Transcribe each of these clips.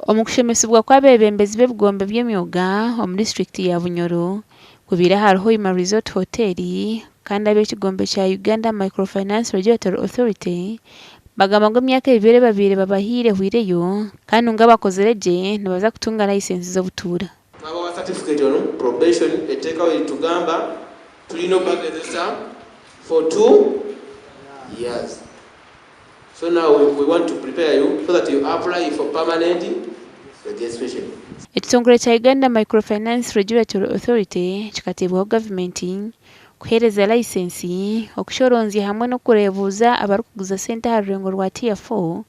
Omu kushomesibwa kw'abeebembezi b'ebigombe by'emyoga omu disiturikiti ya Bunyoro kubaire ahari Hoima Resort Hotel kandi ab'ekigombe kya Uganda Microfinance Regulatory Authority bagamba ngu emyaka ebibaire babaire babahaire ehweireyo kandi ngu abakozire gye nibaza kutunga layisensi z'obutuura. Twabawa certificate on probation etteeka weritugamba tulina obagezesa for 2 years. So now we want to prepare you so that you apply for permanent registration. Ekitongore kya Uganda Microfinance Regulatory Authority kikateebwaho gavumenti kuheereza layisensi, okushoronzya hamwe n'okureebuuza abarikuguza sente aha rurengo rwa Tier 4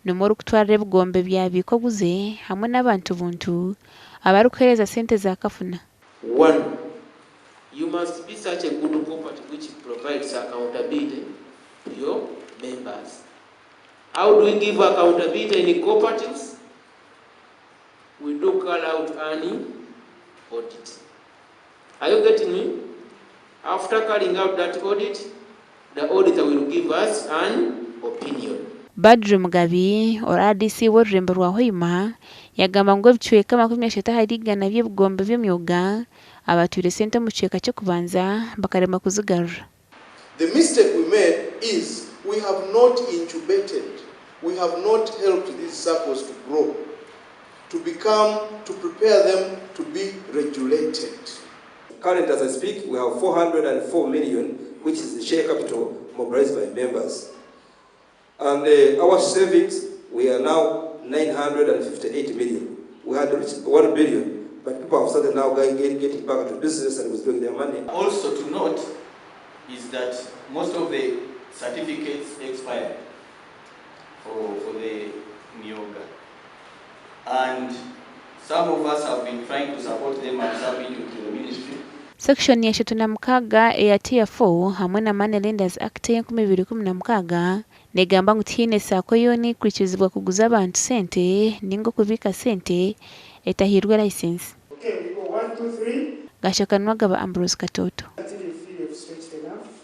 nimwo orikutwarira ebigombe bya biika oguze hamwe n'abantu buntu abarikuheereza sente za kafuna. One, you must be such a good cooperative which provides accountability to your members. How do we give accountability in cooperatives? We do call out an audit. Are you getting me? After carrying out that audit, the auditor will give us an opinion. Badru Mugabi, RDC w'orurembo rwa Hoima yagamba ngu ebicweka 30% by'ebigombe by'emyoga abatwire sente omu kicweka ky'okubanza bakaremwa kuzigarura. The mistake we made is we have not incubated, we have not helped these SACCOs to grow, to become, to prepare them to be regulated. Currently, as I speak, we have 404 million, which is the share capital mobilized by members. And our savings, we are now 958 million. We had reached 1 billion, but people have started now getting back to business and withdrawing their money. Also to note is that most of the certificates expired for the Myoga. And some of us have been trying to support them and submit it to the ministry. Section ya 36 eya Tier 4 hamwe na Money Lenders Act 2016 negamba ngu tihaine SACCO yoona ekwikirizibwa kuguza abantu sente ninga okubiika sente etahairwe layisensi. Okay, we go one, two, three. Gashakanwa gaba Ambrose Katoto.